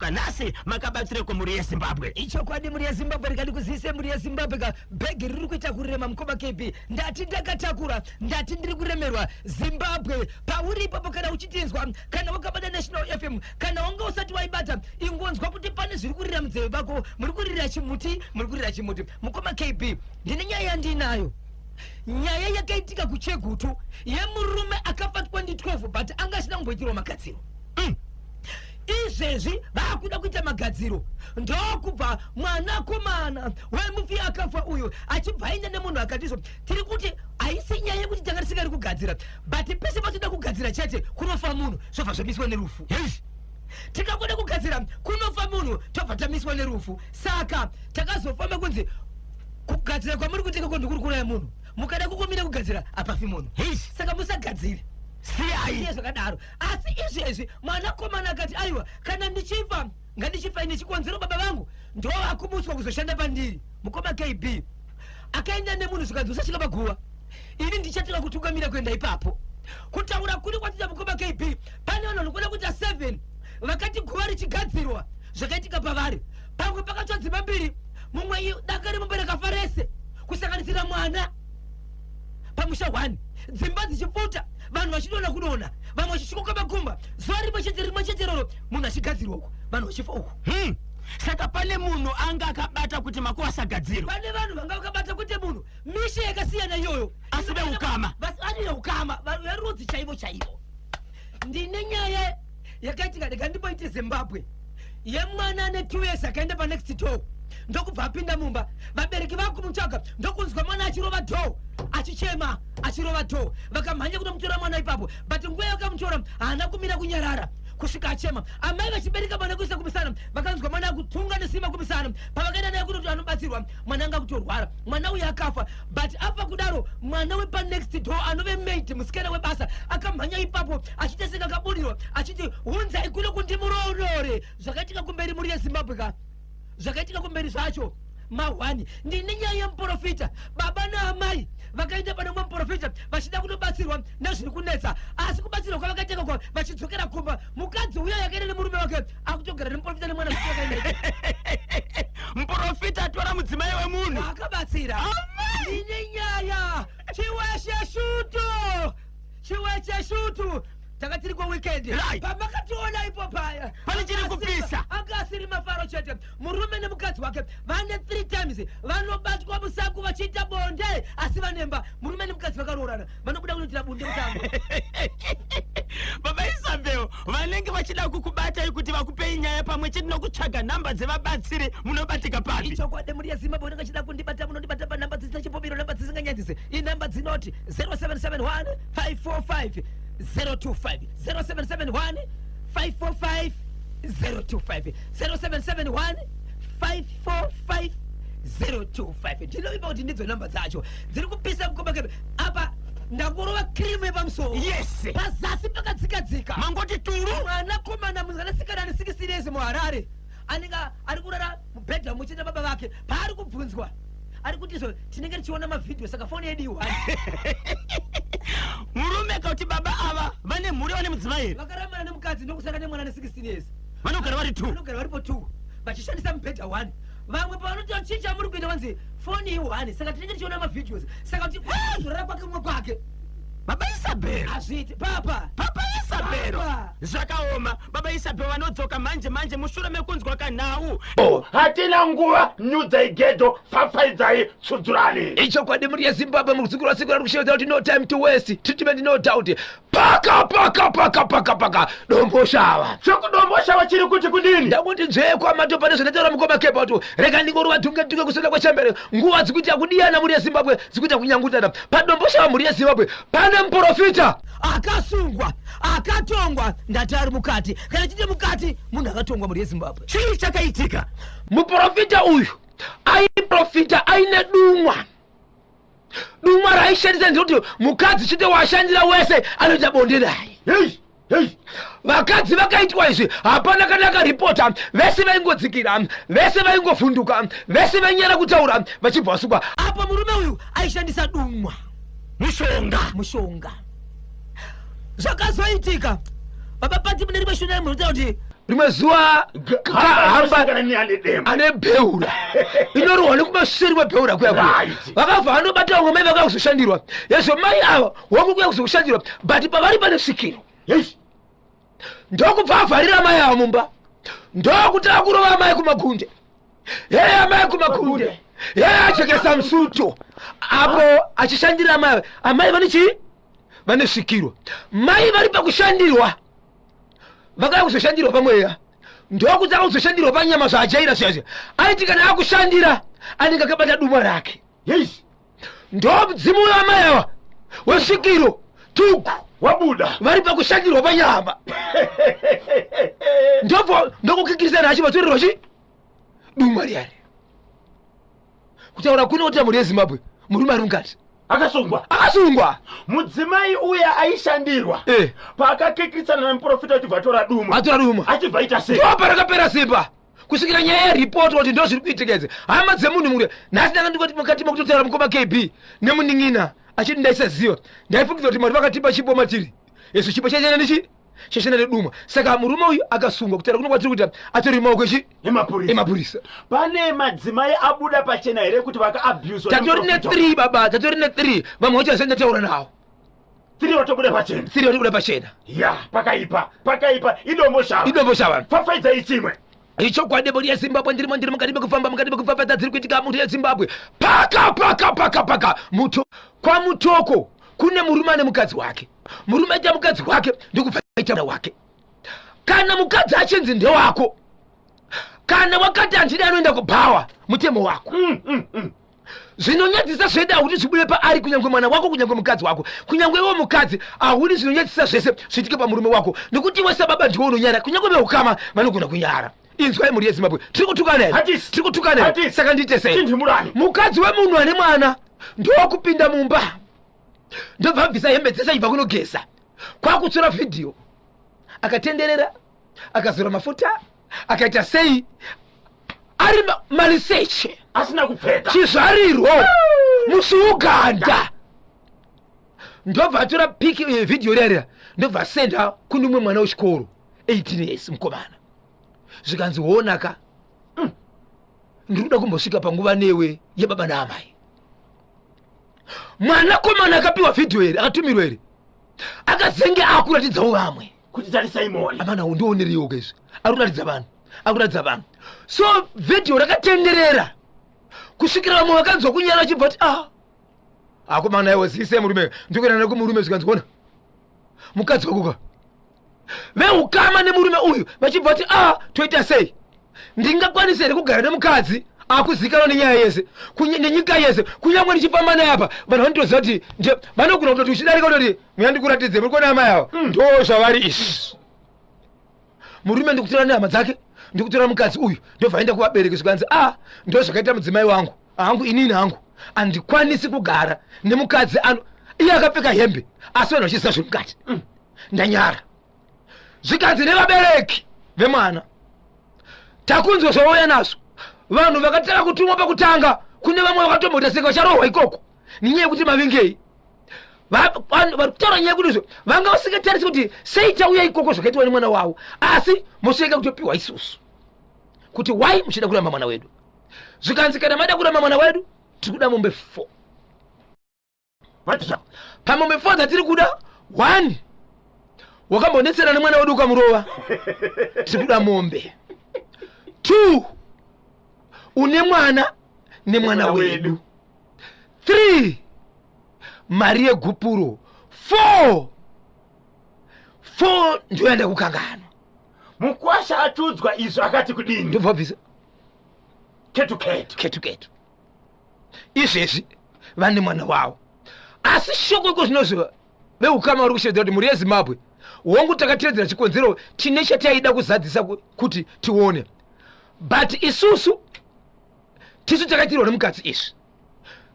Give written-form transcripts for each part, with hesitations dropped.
Saka nhasi makabatireko mhuri yeZimbabwe? Ichokwadi mhuri yeZimbabwe, rikadi kuzivise mhuri yeZimbabwe ka bhegi riri kuita kurema mukoma KB. Ndati ndakatakura, ndati ndiri kuremerwa. Zimbabwe pauri ipapo, kana uchitinzwa, kana wakabata National FM, kana wanga usati waibata, ingonzwa kuti pane zviri kurira munzeve vako. Muri kuririra chimuti, muri kurira chimuti. Mukoma KB, ndine nyaya yandinayo, nyaya yakaitika kuChegutu yemurume akafa 2012, but anga asina kumboitirwa magadziro. Izvezvi vaakuda kuita magadziro, ndokubva mwanakomana wemufi akafa uyu achibva aenda nemunhu akatiso tiri kuti haisi nyaya yekuti tanga tisingari kugadzira, but pese patoda kugadzira chete kunofa munhu, zvobva zvamiswa nerufu. Tikakuda kugadzira kunofa munhu, tobva tamiswa nerufu. Saka takazofamba kunzi kugadzira kwamuri kuita ikoko ndikuri kuuraya munhu. Mukada kukumira kugadzira hapafi munhu, saka musagadzire. Siyai. Siye zvakadaro. Asi izvezvi mwanakomana akati, aiwa, kana ndichifa ngandichifa ine chikonzero, baba vangu ndo vakumutswa kuzoshanda pandiri. Mukoma KB, akaenda nemunhu, zvikanzi usasvika paguva, ini ndichatanga kutungamira kuenda ipapo. Kutaura kuri kwatita, mukoma KB, pane vanhu vanokwana kuita 7 vakati guva richigadzirwa zvakaitika pavari. Pamwe pakatsva dzimba mbiri, mumwe danga remumba rakafa rese kusanganisira mwana pamusha 1, dzimba dzichipfuta, vanhu vachidonha kudonha, vamwe vachisvikoka makumba zuva rimwe chete rimwe chete roro, munhu achigadzirwa uku, vanhu vachifa uku. Saka pane munhu anga akabata kuti makuva asagadzirwa? Pane vanhu vanga vakabata kuti munhu, misha yakasiyana iyoyo. Asi veukama? Vari veukama, verudzi chaivo chaivo. Ndine nyaya yakaitika, rega ndimboite Zimbabwe, yemwana ane 2 years akaenda panext door, ndokubva apinda mumba, vabereki vakumutsvaga, ndokunzwa mwana achirova door, achichema, achirova door. Vakamhanya kunomutora mwana ipapo, but nguva yakamutora haana kumira kunyarara kusvika achema. Amai vachibereka mwana kuisa kumusana, vakanzwa mwana akutunga nesimba kumusana. Pavakaenda naye kunoti anobatsirwa, mwana anga kutorwara. Mwana uyu akafa, but afa kudaro, mwana wepanext door anove maid, musikana webasa, akamhanya ipapo achiita senge akabudirwa, achiti, "Hunzai kuno kundimuroonore." Zvakaitika kumberi, muri yeZimbabwe ka, zvakaitika kumberi zvacho mahwani. Ndine nyaya yemuprofita. Baba naamai vakaenda pane mumwe muprofita vachida kunobatsirwa nezviri kunetsa, asi kubatsirwa kwavakaita ikoko, vachidzokera kumba, mukadzi uya yakaenda nemurume wake akutogara nemuprofita nemwana. Zvisakaenda. Muprofita atora mudzimai wemunhu. Akabatsira. Ndine nyaya Chiweshe shutu, Chiweshe shutu. Takatiri kweweekend pamakationa ipo paya. Pane chiri kupisa. Anga asiri mafaro chete. Murume nemukadzi wake vane three times vanobatwa musango vachiita bonde, asi vanemba. Murume nemukadzi vakaroorana vanobuda kunoitira bonde musango. Baba Isabel, vanenge vachida kukubatai kuti vakupei nyaya pamwe chete nokutsvaga nhamba dzevabatsiri, munobatika papi? Ichokwadi, muri yeZimbabwe, unenge achida kundibata, munondibata panhamba dzisina chipomiro, nhamba dzisinganyadzise. Inhamba dzinoti 0771 545 025, 0771 545 025, 0771 545 025. Ndinovimba kuti ndidzo nhamba dzacho dziri kupisa. Mukoma kebe, apa ndangorova kirimu yepamusoro. Pazasi pakadzikadzika. Mangoti turu. Mwanakomana, mwanasikana ane 16 years muHarare, anenge ari kurara mubhedha muchete baba vake. Paari kubvunzwa ari kuti izvo tinenge tichiona mavhidhiyo, saka foni yedu iwani. Murume kauti baba ava vane mhuri, vane mudzimai here? Vakaramana nemukadzi, ndokusara nemwana ne16 years. Vanogara vari two? Vanogara varipo two, vachishandisa mubhedha one. Vamwe pavanoti, "Chii chamuri kuita?" vanzi foni i1, saka tinenge tichiona mavideos, saka kuti zorara kwake mumwe kwake. Baba Isabel. Hazviiti, papa. Papa Isabel. Papa. Zvakaoma. Baba Isabel vanodzoka manje manje mushure mekunzwa kanhau. Hatina nguva, nyudzai gedho, pfapfaidzai, tsudzurani. Ichokwadi, muri yeZimbabwe, mukutsikura tsikura ari kushevedza kuti no time to waste, treatment no doubt. Paka paka paka paka paka Domboshava. Chekudomboshava chiri kuti kudini? Ndakuti nzvee kwamato pane zvandataura, mukoma Kepa, kuti rega ndingorova dhunge dhunge kusenda kwechembere. Nguva dzikuita kudiyana, mhuri yeZimbabwe, dzikuita kunyangutana. PaDomboshava, mhuri yeZimbabwe, pane muprofita akasungwa, akatongwa. Ndati ari mukati, kana chite mukati munhu akatongwa, mhuri yeZimbabwe. Chii chakaitika? Muprofita uyu aiprofita aine dumwa. Dumwa raaishandisa ndekuti mukadzi chete waashandira wese anoita bonde naye. Hei hei. Vakadzi vakaitwa izvi hapana kana akaripota. Vese vaingodzikira, vese vaingovhunduka, vese vainyara kutaura, vachibva vasungwa. Apo murume uyu aishandisa dumwa. Mushonga. Mushonga. Zvakazoitika, baba Pati, mune rimwe shona munotaura kuti Rimwe zuva kahamba ane bheura inorohwa nekumaseri kwebheura kuya kuya. Vakabva vanobata vamwe mai vakauya kuzoshandirwa. Yezvo mai ava wangu kuya kuzoshandirwa, but pavari pane svikiro. Ndokubva avharira mai ava mumba, ndokutanga kurova amai kumagunde. Hey, amai kumakunde. Hey, achekesa musuto apo achishandira amai. Amai vane chii? Vane svikiro. Mai vari pakushandirwa, vakauya kuzoshandirwa pamweya, ndokutanga kuzoshandirwa panyama zvaajaira zviya zviya. Aiti kana akushandira anenge akabata duma rake. Yes. Ndomudzimu wamai ava wesvikiro tuku wabuda vari pakushandirwa panyama. Ndobva ndokukikirisana achivatorerwa chi duma riyari. Kutaura kuno kuti mhuri yeZimbabwe, murume ari mukati akasungwa. Akasungwa. Mudzimai uya aishandirwa paakakikisana nemuprofita achibva atora duma, atora duma, achibva aita sei? Ndo parakapera simba kusvikira nyaya yeripoti kuti ndo zviri kuitika idzi. Hama dzemunhu mure nhasi ndanga ndikoti mukati mekutotaura mukoma KB nemunin'ina achiti ndaisaziva, ndaifungidza kuti Mwari vakatipa chipo matiri isu, chipo chachena nechi chachena neduma. Saka murume uyu akasungwa. Kutaura kuno kwatiri kuita atori maoko echi emapurisa. Emapurisa. Pane madzimai abuda pachena here kuti vakaabuswa? Tatori ne3 baba, tatori ne3. Vamwe vacho vasati ndataura navo. 3 vatobuda pachena. 3 vatobuda pachena. Ya, pakaipa, pakaipa. Idombo shava. Idombo shava. Fafaidzai chimwe. Ichokwadi mhuri yeZimbabwe, ndirimo ndiri mukati mekufamba, mukati mekufafadza dziri kuitika mhuri yeZimbabwe. Paka paka paka paka muto kwaMutoko kune murume ane mukadzi wake. Murume aita mukadzi wake ndokubva aita mwana wake. Kana mukadzi achinzi ndewako, kana wakati handidi anoenda kubhawa, mutemo wako. Zvinonyadzisa zvede haudi zvibude paari, kunyange mwana wako, kunyange mukadzi wako, kunyange iwo mukadzi haudi zvinonyadzisa zvese zviitike pamurume wako, nekuti iwe sababa ndiwe unonyara, kunyange veukama vanogona kunyara. Inzwai mhuri yeZimbabwe, tiri kutukana here? Hatisi. Tiri kutukana here? Hatisi. Saka ndiite sei? Tinhimurani. Mukadzi wemunhu ane mwana ndokupinda mumba, ndobva abvisa hembe dzese achibva kunogeza, kwakutsura vhidhiyo, akatenderera, akazora mafuta, akaita sei, ari maliseche asina kupfeka, chizvarirwo musi Uganda. Ndobva atora piki vhidhiyo riya riya, ndobva asenda kune umwe mwana wechikoro 18 years mukomana, zvikanzi honaka, ndiri kuda kumbosvika panguva newe yebaba naamai. Mwanakomana akapiwa vhidhiyo here, akatumirwa here, akazenge akuratidzawo vamwe kuti tarisai muone. Amana, ndionereiwo kaizvi, ari kuratidza vanhu, ari kuratidza vanhu. So vhidhiyo rakatenderera kusvikira vamwe vakanzwa kunyara vachibva kuti ah, akomana iwe zise murume, ndikuenda nekumurume. Zvikanzi ona mukadzi wako ka. Veukama nemurume uyu vachibva kuti ah, toita sei? Ndingakwanisa here kugara nemukadzi akuzikanwa nenyaya yese, nenyika yese? Kunyange ndichifamba naye apa vanhu vanotoziva kuti vanogona kutoti uchidarika kutoti muya ndikuratidze, muri kuona amai ava, ndo zvavari izvi. Murume ndikutora nehama dzake, ndikutora mukadzi uyu, ndobva aenda kuvabereki, zvikanzi a ndo zvakaita mudzimai wangu hangu, inini hangu handikwanisi kugara nemukadzi ano iye akapfeka hembe asi vanhu vachiziva zviri mukati. Ndanyara. Zvikanzi nevabereki vemwana, takunzwa zvauya nazvo. Vanhu vakatanga kutumwa pakutanga, kune vamwe vakatomboita seka vacharohwa ikoko nenyaya yekuti mavingei. Vanhu vari kutaura nyaya yekuti izvo vanga vasingatarisi kuti sei tauya ikoko zvakaitwa nemwana wavo, asi mosvika kutopiwa isusu kuti why muchida kuramba mwana wedu. Zvikanzi kana mada kuramba mwana wedu, tiri kuda mombe 4. Pamombe 4 dzatiri kuda, 1 wakambonetsera nemwana wedu ukamurova, tiri kuda mombe 2. Une mwana nemwana wedu. 3 mari yegupuro. 4 4 ndoyanda kukanganwa. Mukwasha atudzwa izvo akati kudini? Ndobva bvisa ketu ketu. Ketu ketu. Izvezvi vane mwana wavo, asi shoko iko zvinozviva veukama vari kushevedzera kuti mhuri yeZimbabwe, hongu takatevedzera chikonzero tine chataida kuzadzisa kuti tione, but isusu tisu takaitirwa nemukadzi. Izvi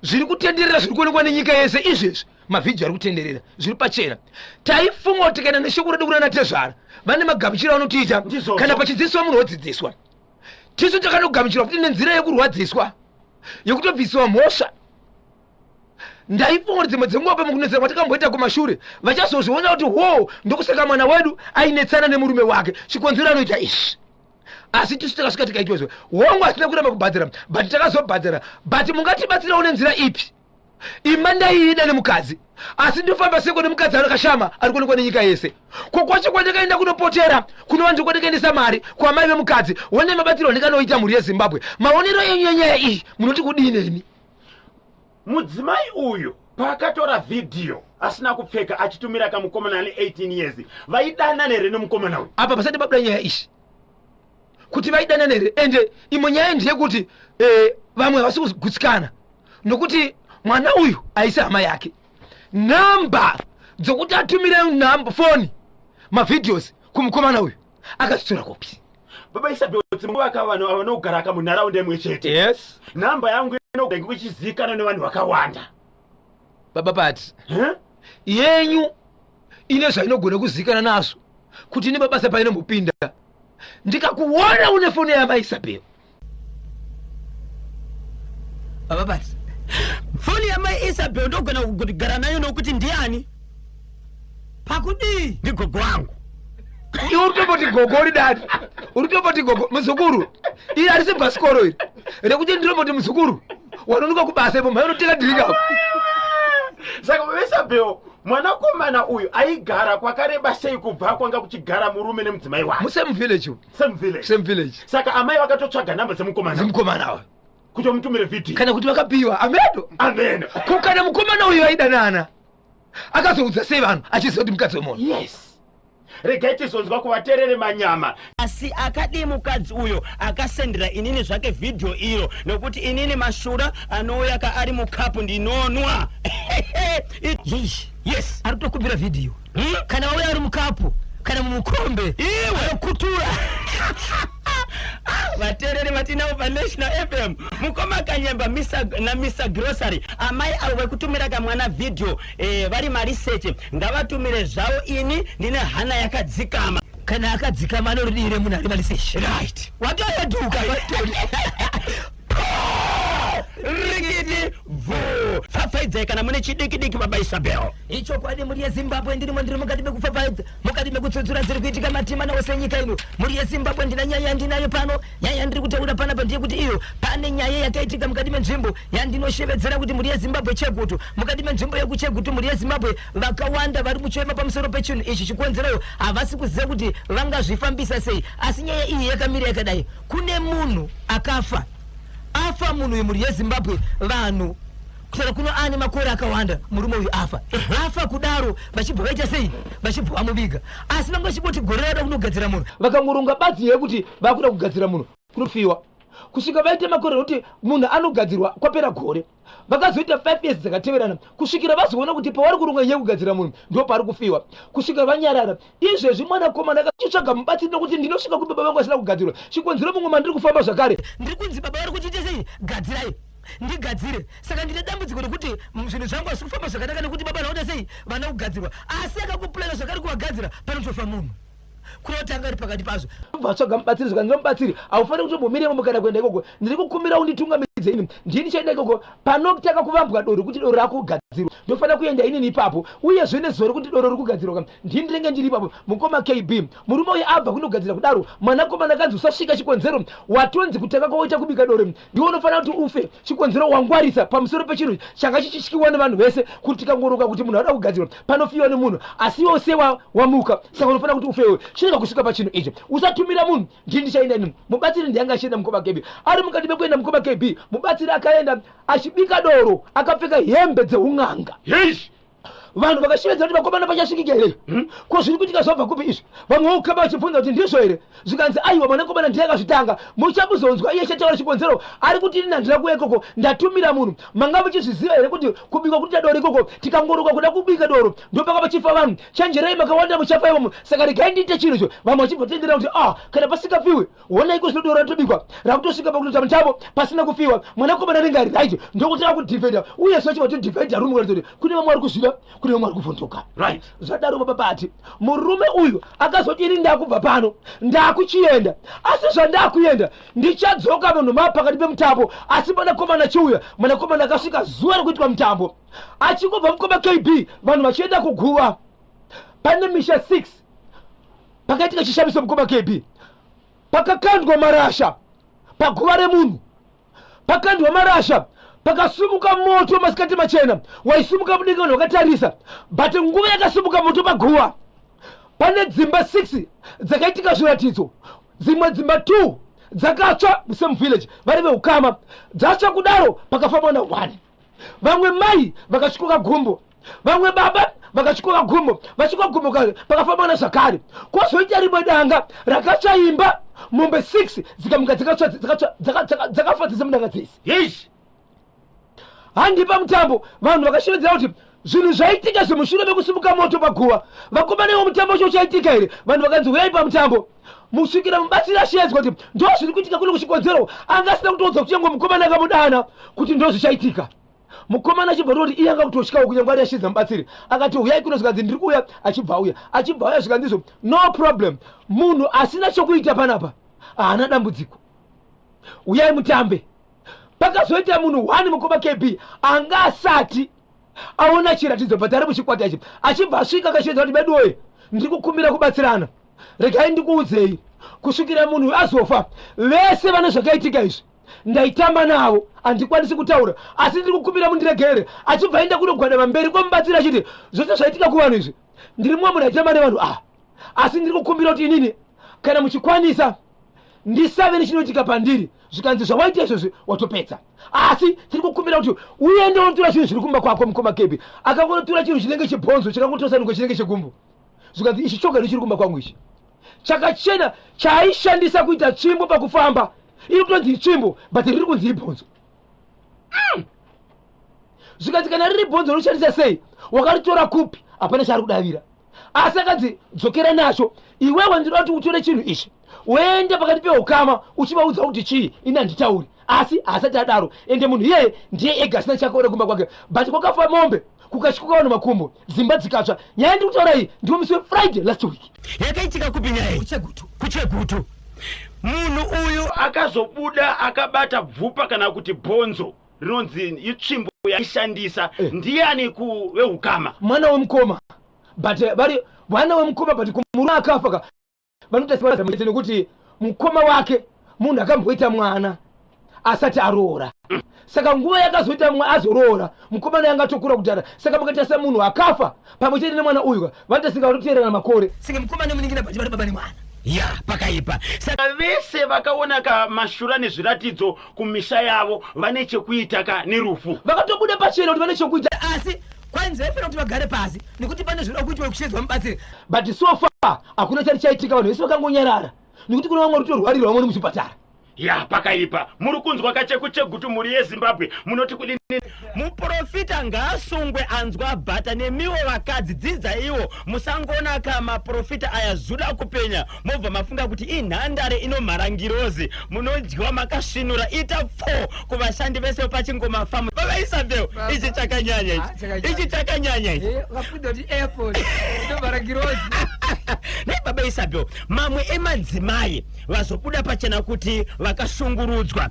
zviri kutenderera, zviri kuonekwa nenyika yese izvezvi, mavhidhiyo ari kutenderera, zviri pachena. Taifunga kuti tikaenda neshoko redu kunana tezvara, vane magamuchiro anotiita. Ndizvozvo. Kana pachidzidziswa munhu wodzidziswa, tisu takanogamuchirwa futi nenzira yekurwadziswa, yekutobvisiwa mhosva. Ndaifunga kuti dzimwe dzenguva pamukunetsana kwatakamboita kumashure vachazozviona kuti hoo, ndokusaka mwana wedu ainetsana nemurume wake, chikonzero anoita izvi. Asi tisu takasvika tikaitwa izvo. Hongu, hatina kuramba kubhadhara, but takazobhadhara. But mungatibatsirawo nenzira ipi? Imba ndaiida nemukadzi, asi ndofamba seko nemukadzi akashama ari kuonekwa nenyika yese. Ko kwacho kwandakaenda kunopotera kunova ndiko kwandakaendesa mari kwamai vemukadzi. One mabatsiro andikanoita mhuri yeZimbabwe. Maonero enyu enyaya iyi munoti kudii nemi? Mudzimai uyu paakatora vhidhiyo asina kupfeka achitumira kamukomana ane 18 years, vaidanana here nemukomana uyu? Apa pasati pabuda nyaya iyi kuti vaidanana here. Ende imwe nyaya ndeyekuti vamwe havasi kugutsikana nokuti mwana uyu aisi hama yake. Nhamba dzokuti atumire foni mavhidhios kumukomana uyu akazitora kupi? Baba Isabel, dzimwe vanhu ava vanogara ka munharaunda imwe chete. Yes. Nhamba yangu inogara ichizivikanwa nevanhu vakawanda. Baba Pati, yenyu ine zvainogona kuzivikanwa nazvo kuti ine mabasa painombopinda. Ndikakuona une foni yamai Isabel. Baba Pati, foni yamai Isabel ndogona kugara nayo nokuti ndiani? Pakudii? Ndigogo wangu. Iwe uri tomboti gogo uri dadi, uri tomboti gogo muzukuru. Iri harisi bhasikoro iri rekuti ndinomboti muzukuru wanonoka kubasa ipo mhai unotenga dhiriki apo. Saka baba Isabel, mwanakomana uyu aigara kwakareba sei kubva kwanga kuchigara murume nemudzimai wake? Musame village. Same village. Same village. Saka amai vakatotsvaga namba dzemukomana. Dzemukomana uyu. Kuti vamutumire video. Kana kuti vakapiwa. Ameno. Ameno. Ko kana mukomana uyu aidanana akazoudza sei vanhu achiziva kuti mukadzi wemunhu? Yes. Regai tizonzwa kuvaterere manyama. Asi akadii mukadzi uyo akasendera inini zvake vhidhiyo iro, nokuti inini mashura anouya ka ari mukapu ndinonwa. Yeesh. Yes. Ari kutokumbira vhidhiyo. Kana wauya ari mukapu kana mumukombe. Iwe. Anokutura. Vatereri vatinavo paNational FM, mukoma Kanyemba naMr Grocery, amai avo vekutumira kamwana vhidhiyo vari mariseche ngavatumire zvavo, ini ndine hana yakadzikama. Kana akadzikama anoridii munhu ari mariseche? Right. Watoyeduka. Rikiti bvu. Pfapfaidzai kana mune chidiki diki baba Isabel. Ichokwadi mhuri yeZimbabwe, ndirimo ndiri mukati mekupfapfaidza, mukati mekutsutsura dziri kuitika matima nawo senyika ino. Mhuri yeZimbabwe, ndina nyaya yandinayo pano. Nyaya yandiri kutaura panapa ndeyekuti iyo pane nyaya yakaitika mukati menzvimbo yandinoshevedzera kuti mhuri yeZimbabwe Chegutu. Mukati menzvimbo yekuChegutu, mhuri yeZimbabwe, vakawanda vari kuchema pamusoro pechinhu ichi. Chikonzero havasi kuziva kuti vangazvifambisa sei. Asi nyaya iyi yakamira yakadai. Kune munhu akafa. Afa munhu uyu, mhuri yeZimbabwe, vanhu kutaura kuno ane makore akawanda murume uyu afa. Afa kudaro vachibva vaita sei? Vachibva vamuviga. Asi vanga vachingoti gore rada kunogadzira munhu. Vakangoronga badzi yekuti vakuda kugadzira munhu kunofiwa kusvika vaite makore ekuti munhu anogadzirwa kwapera gore. Vakazoita 5 years dzakateverana kusvikira vazoona kuti pavari kuronga nyaya yekugadzira munhu ndo paari kufiwa, kusvika vanyarara. Izvezvi mwanakomana akachitsvaga mubatsiri nokuti ndinosvika kupi baba vangu vasina kugadzirwa. Chikonzero mumwe mandiri kufamba zvakare. Ndiri kunzi baba vari kuti ite sei? Gadzirai ndigadzire. Saka ndine dambudziko rekuti zvinhu zvangu hazvisi kufamba zvakanaka nekuti baba vanoda sei? Vana kugadzirwa. Asi akakupurana zvakare kuvagadzira panotofa munhu. Kurota ari pakati pazvo. Vatsvaga mubatsiri zvikanzi nomubatsiri haufaniri kutombomira imomo kana kuenda ikoko. Ndiri kukumbira unditungamidze ini. Ndini ndichaenda ikoko panotanga kuvambwa doro kuti doro rakugadzirwa. Ndofanira kuenda inini ipapo. Uyezve nezuva rekuti doro riri kugadzirwa ndini ndinenge ndiri ipapo. Mukoma KB, murume uyu abva kunogadzira kudaro, mwanakomana akanzi usasvika chikonzero watonzi kutanga kwawaita kubika doro ndiwe unofanira kuti ufe. Chikonzero wangwarisa pamusoro pechinhu changa chichityiwa nevanhu vese kuti tikangoroka kuti munhu anoda kugadzirwa panofiwa nemunhu, asi iwe se wamuka, saka unofanira kuti ufewe. Chirega kusvika pachinhu ichi, usatumira munhu. Ndini ndichaenda inini. Mubatsiri ndiye anga achienda mukoma KB. Ari mukati mekuenda mukoma KB, mubatsiri akaenda achibika doro akapfeka hembe dzeun'anga. Heish! Vanhu vakashevedza kuti vakomana pachasvikika here? Ko zviri kuitika zvabva kupi izvi? Vamwe vokukama vachibvunza kuti ndizvo here? Zvikanzi aiwa, mwanakomana ndiye akazvitanga. Muchamuzonzwa iye chataura chikonzero ari kuti ini handina kuuya ikoko, ndatumira munhu. Manga muchizviziva here kuti kubikwa kunoita doro ikoko, tikangoroka kuda kubika doro ndopanga pachifa vanhu. Chenjerai makawanda muchafa imomo, saka regai ndiite chinhu icho. Vamwe vachibvotendera kuti ah, kana pasingafiwi honaiko zvino doro ratobikwa rakutosvika pakutoita mutambo pasina kufiwa. Mwanakomana anenge ari right ndokutanga kudhifenda, uye zvachibva todhifenda rume kuratidza kuti kune vamwe vari kuzvida. Kune vamwe vari kuvhunduka. Right. Zvadaro baba Pati, murume uyu akazoti ini ndakubva pano ndakuchienda, asi zvandakuenda ndichadzoka vanhu maa pakati pemutambo. Asi mwanakomana chiuya, mwanakomana akasvika zuva rekuitwa mutambo achingobva mukoma KB, vanhu vachienda kuguva pane misha 6 pakaitika chishamiso mukoma KB, pakakandwa marasha paguva remunhu, pakandwa marasha pakasumuka moto masikati machena, waisumuka mudenga vanhu vakatarisa. But nguva yakasumuka moto paguva pane dzimba 6 dzakaitika zviratidzo, dzimwe dzimba 2 dzakatsva musame village vari veukama, dzatsva kudaro pakafa mwana 1, vamwe mai vakatyoka gumbo, vamwe baba vakatyoka gumbo, vatyoka gumbo pakafa mwana zvakare. Kwozoita rimwe danga rakatsva imba, mombe 6 dzikamuka dzakatsva, dzakafa dzese mudanga dzese. Yes. Handipa mutambo vanhu vakashevedzera kuti zvinhu zvaitika zvemushure mekusimuka moto paguva. Vakomana iwo mutambo wacho uchaitika here? Vanhu vakanzi huyai pamutambo musvikira mubatsiri ashevedzwa kuti ndo zviri kuitika kuno kuchikonzero. Anga asina kutoudza kuti nyangwe mukomana akamudana kuti ndo zvichaitika. Mukomana achibva toti iye anga kutotyawo kunyangwe ari ashedza mubatsiri, akati huyai kuno, zvikanzi ndiri kuuya. Achibva auya, achibva auya, zvikanzi no problem, munhu asina chokuita panapa haana dambudziko, uyai mutambe. Pakazoita munhu one mukoma KB anga asati aona chiratidzo but ari muchikwata ichi, achibva asvika akashedza kuti beduwoye, ndiri kukumbira kubatsirana, regai ndikuudzei, kusvikira munhu azofa vese vane zvakaitika izvi ndaitamba navo, handikwanisi kutaura, asi ndiri kukumbira mundiregere. Achibva aenda kunogwadama mberi kwemubatsiri achiti zvose zvaitika kuvanhu izvi ndiri mumwe munhu aitamba nevanhu ava, asi ndiri kukumbira kuti inini kana muchikwanisa ndisave nechinoitika pandiri. Zvikanzi zvawaita izvozvi watopedza, asi tiri kukumbira kuti uende unotora chinhu zviri kumba kwako. Mukoma Kebi akangonotora chinhu chinenge chibhonzo chakangotosanduka chinenge chegumbo, zvikanzi ichi choga ndochiri kumba kwangu ichi chakachena chaaishandisa kuita tsvimbo pakufamba, iri kutonzi itsvimbo but riri kunzi ibhonzo. Zvikanzi kana riri bhonzo rinoshandisa sei, wakaritora kupi? Hapana chaari kudavira, asi akanzi dzokera nacho iwewe, ndinoda kuti utore chinhu ichi uende pakati peukama uchivaudza kuti chii, ini handitauri. Asi haasati adaro, ende munhu iyeye ndiye ega asina chakaona kumba kwake, but kwakafa mombe, kukatyoka vanhu makumbo, dzimba dzikatsva. Nyaya ndiri kutaura iyi ndiwo musi weFriday last week. Yakaitika kupi nyaya iyi? Kuchegutu. Kuchegutu. Munhu uyu akazobuda akabata bvupa kana kuti bhonzo rinonzi itsvimbo yaishandisa. Ndiani kuveukama? Mwana wemukoma, but vari mwana wemukoma, but kumurume akafa ka vanoita chete nekuti mukoma wake munhu akamboita mwana asati aroora, saka nguva yakazoita mwa azoroora mukomana yanga atokura kudhara. Saka mukaita semunhu akafa pamwe chete nemwana uyu ka vanoita singa vatoteerana makore. Singe mukoma nemunin'ina, but vari baba nemwana. Ya, pakaipa. Saka vese vakaona ka mashura nezviratidzo kumisha yavo vane chekuita ka nerufu. Vakatobuda pachena kuti vane chokuita. Asi kwainzi vaifanira kuti vagare pasi nekuti pane zvinoda kuitwa kushedzwa mubatsiri. But so far hakuna chati chaitika, vanhu vese vakangonyarara nekuti kune vamwe vari kutorwarirwa, vamwe muchipatara. Ya, pakaipa. Muri kunzwa kaChekuchegutu, mhuri yeZimbabwe, munoti kudini? Muprofita ngaasungwe anzwa bhata. Nemiwo vakadzi dzidzaiwo, musangona ka maprofita aya zuda kupenya mobva mafunga kuti inhandare inomhara ngirozi, munodyiwa makasvinura. Ita pfo kuvashandi vese vepachingoma famu. Baba Isabel, ichi chakanyanya. Ah, ichi chakanyanya. Ichi chakanyanya ichi. Wakafunga kuti airport inomhara ngirozi. Nei baba Isabel, mamwe emadzimai vazobuda pachena kuti vakashungurudzwa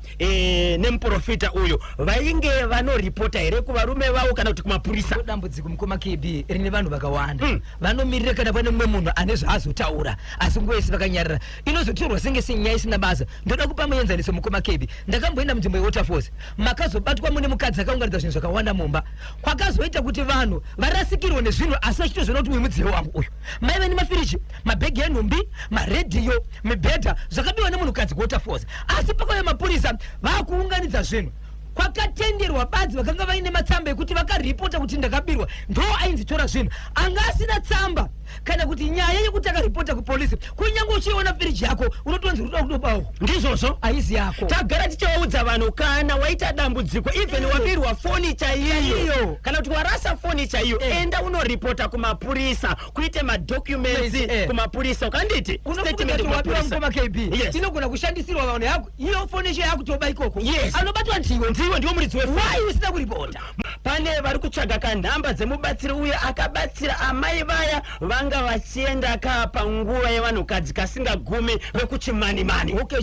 nemuprofita uyu vainge vanoripota here kuvarume vavo kana kuti kumapurisa? Dambudziko mukoma KB rine vanhu vakawanda vanomirira kana pane mumwe munhu ane zvaazotaura, asi nguva yese vakanyarara, inozotorwa senge senyaya isina basa. Ndoda kupa muenzaniso mukoma KB. Ndakamboenda munzvimbo yeWaterfalls, makazobatwa mune mukadzi akaunganidza zvinhu zvakawanda mumba, kwakazoita kuti vanhu varasikirwe nezvinhu, asi vachitozoona kuti uyu mudziyo wangu uyu. Maive nemafiriji, mabhegi enhumbi, maredhiyo, mibhedha zvakabiwa nemunhukadzi kuWaterfalls. Asi pakauya mapurisa vakuunganidza zvinhu, kwakatenderwa badzi vakanga vaine matsamba ekuti vakaripota kuti ndakabirwa, ndo ainzi tora zvinhu. Anga asina tsamba kana kuti nyaya yekuti akaripota kupolisi, kunyange uchiona firiji yako unotonzi unoda kutobawo. Ndizvozvo. Haizi yako. Tagara tichivaudza vanhu, kana waita dambudziko, even wabirwa foni chaiyo Chaiyo. kana kuti warasa foni chaiyo, enda unoripota kumapurisa, kuite madocuments kumapurisa, ukanditi unofunga statement kuti wabiwa kumapurisa. mukoma KB, inogona kushandisirwa vanhu yako iyo foni yacho yakutoba ikoko. Anobatwa ndiwe. Ndiwe, ndiwe muridzi wefoni. Why usina kuripota? Pane vari kutsvaga kanhamba dzemubatsiri uye akabatsira amai vaya vanga vachienda ka panguva yevanhukadzi kasingagumi vekuchimanimani. Okay,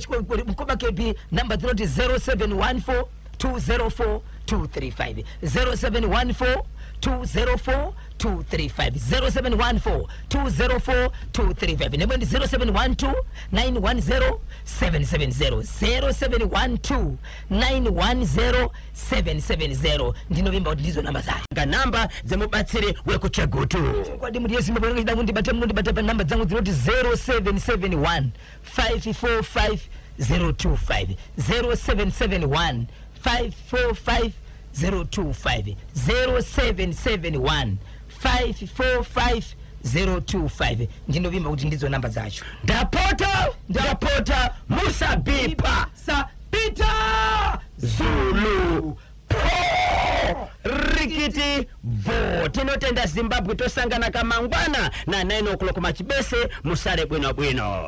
mukoma KB, namba dzinoti 0714 204 235, 0714 204 235, 0714 204 235. Nemwe ndi 0712 910 770, 0712 910 770. Ndinovimba kuti ndizo namba zacho. Kanhamba dzemubatsiri wekuChegutu. Kwadi muri yeZimbabwe vanenge kundibata, munondibata panhamba dzangu dzinoti 0771 545 025, 0771 545 025, 0771 545 025. Ndinovimba kuti ndidzo namba dzacho. Ndapota, ndapota, musabipa. Sapita. Zulu po rikiti bvo. Tinotenda Zimbabwe, tosangana kamangwana na 9 o'clock machibese. Musare bwino bwino.